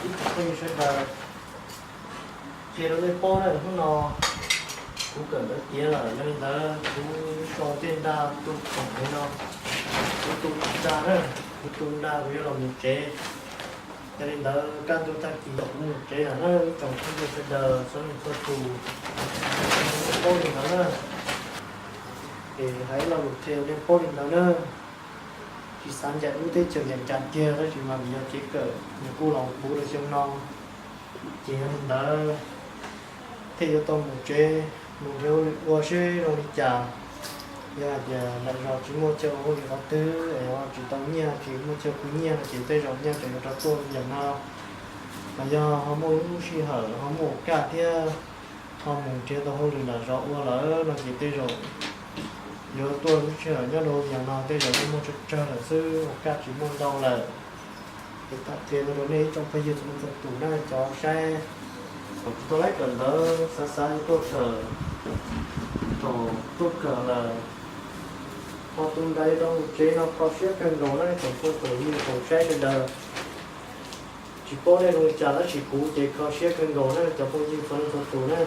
Ib tsoom phooj ywg sawv daws, qhia rau nej paub na, hnub no kuv kawm ntawv tiav lawm, yog li ntawd kuv so tej nra tu khoom li no, kuv tu tsis tag na, kuv tu nra kuv yuav los mus tsev. Yog li ntawd kaj ntug tag kis kuv mus tsev lawm na ib tsoom phooj ywg sawv daws txhua leej txhua tus, nej paub li ntawd na. Es hais ib lo lus qhia nej paub li ntawd na. Tsis xav ncaim lub teb chaws ncaim cas tiag tab sis mas vim yog kev kawm nws kuj los puv rau xyoo no, ces yog li ntawd thiaj yuav tau mus tsev, mus nrhiav hauj lwm ua seb zoo li cas. Yog hais tias lwm zaus tsis muaj chaw ua hauj lwm qhov twg es ho tsis tau nyiaj, tsis muaj chaw pw nyiaj no ces tej zaum nyiaj tseem yuav rov tuaj li yam no. Mas yog ho muaj lub sij hawm ho muaj ua kaj thiab ho mus nrhiav tau hauj lwm lwm zaus ua lawm no ces tej zaum yuav tuaj lub sij hawm nyob rau li yam no tej zaum yuav muaj tsawg tsawg lawm xwb, ua kaj tsis muaj ntau lawm. Ces tham qhia no rau nej ib tsoom phooj ywg txhua leej txhua tus na cov saib, thaum tsis tau laib kawm ntawv xav xav yuav tuaj kawm, thaum tuaj kawm lawm ho tu nra yuav rov mus tsev no kho siab kawg nkaus na tsoom phooj tsoom ywg tsoom saib sawv daws. Tsis paub nej zoo li cas tab sis kuv ces kho siab kawg nkaus na cov phooj ywg txhua leej txhua tus na.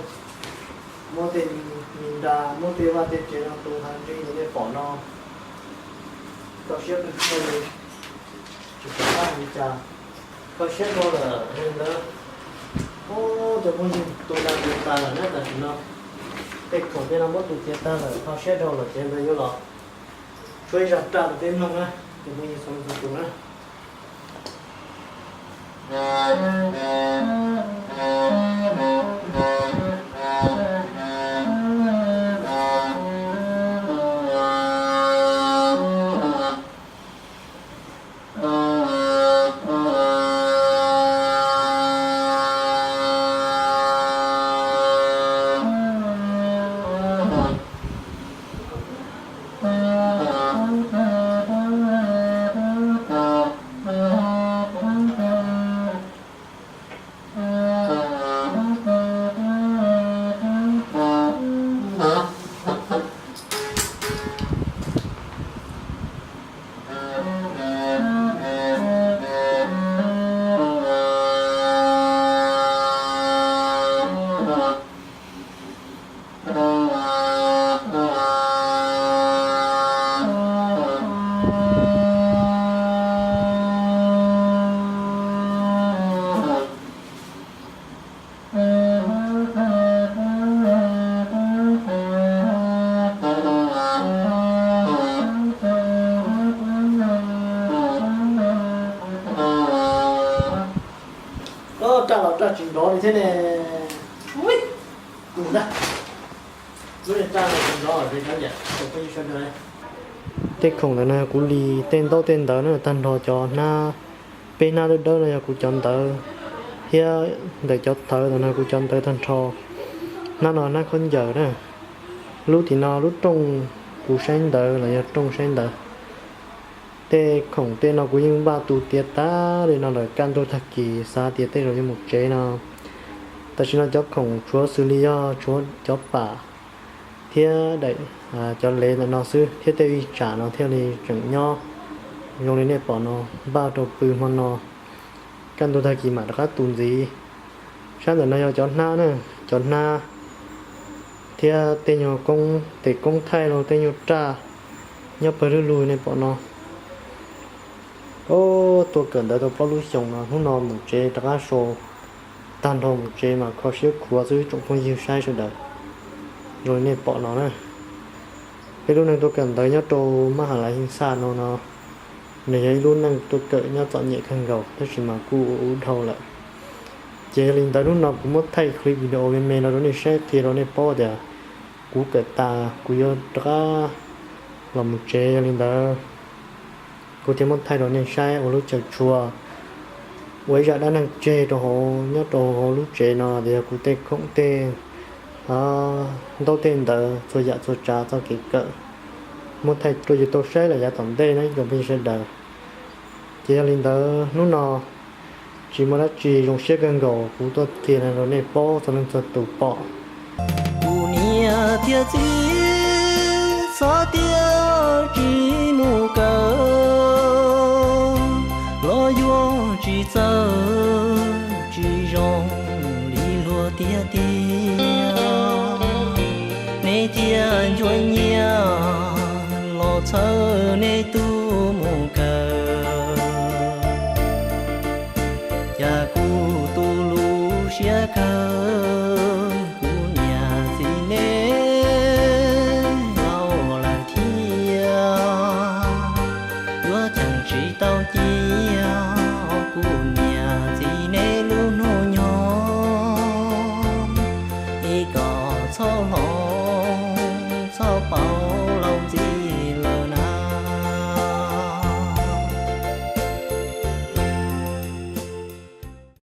Muab tej me nra muab tej vaj tej tsev no tu hav ntswg li nej pom no, kho siab kawg kiag li. Tsis pom qab hais li cas, kho siab dhau lawm li ntawd. Ub, cov phooj ywg tu nra tu tas lawm na tam sim no. Tej khoom tej no muab tu tiav tag lawm, kho siab dhau lawm ces ntawd yuav los tshuab ib zaj raj rau peb mloog na, cov phooj ywg txhua leej txhua tus na. Raj los raj tsis nrov li thiab ne. Ub, tus ntag. Lub niag raj los tsis nrov li thiab yam, tus phooj ywg sawv daws. Tej khoom ntawm no kuv li tej ntaub tej ntawv na, tag nrho cov hnab, peb hnab dawb dawb no yog kuv cov ntawv, thiab ntawm cov thawv ntawm no kuv cov ntawv tag nrho. Hnab no hnab khaub ncaws na, lub tim no lub rooj kuv saib ntawv los yog rooj saib ntawv. Tej khoom tej no kuv yeej npaj tu tiav tas li no lawm, kaj ntug tag kis xav tias tej zaum yuav mus tsev no. Tam sim no cov khoom tshuav xws li yog tshuav cov pam thiab daim, cov lev ntawm no xwb thiab tej vij tsam no thiaj li tseem nyob zoo li nej pom no, npaj rau pw hmo no, kaj ntug tag kis mam rov qab tu ntxiv. Sab ntawm no yog cov hnab na, cov hnab thiab tej nyuag koob, tej koob thaij los tej nyuag raj nyob pawg lug lug nej pom no. Ub, tuaj kawm ntawv tau plaub lub xyoos no, hnub no mus tsev rov qab so, tag nrho mus tsev mas kho siab khuav xwb tsoom phooj ywg saib sawv daws. Zoo li nej pom no na, peb lub neej tuaj kawm ntawv nyob rau mab has las his xaj no no, nws yog ib lub neej tuaj kawm nyob txom nyem kawg nkaus tab sis mas kuj ua ub dhau lawm. Ces yog li ntawd hnub no kuv muab thaij clip video me me no rau nej saib qhia rau nej paub tias kuv kawm tas kuv yuav rov qab los mus tsev, yog li ntawd kuv thiaj muab thaij rau nej saib ua lub chaw tshua, ua ib zaj dab neeg tseg rau hauv, nyob rau hauv lub tsev no tias yog kuv tej khoom tej ntaub tej ntawv txhua yam txhua tsav txoj kev kawm, muab thaij rau yus tau saib lawm yav tom ntej no ib tsoom phooj ywg sawv daws. Ces yog li ntawd hnub no tsis muaj dab tsi, zoo siab kawg nkaus kuv tuaj qhia rau nej paub txhua leej txhua tus pom. Kuv niam thiab txiv xav tias tsis mus kawm los yuav tsis txawj Tsis zoo li luag tiag tiag, neb thiaj ntxuav nyiaj los txhawb neb tug mus kawm. Cas kuv tu lub siab kawg, kuv niam txiv neb laus lawm thiab, yuav cheem tsis tau cia kuv niam txiv neb lub hnub nyoog. Es kom txhob hloov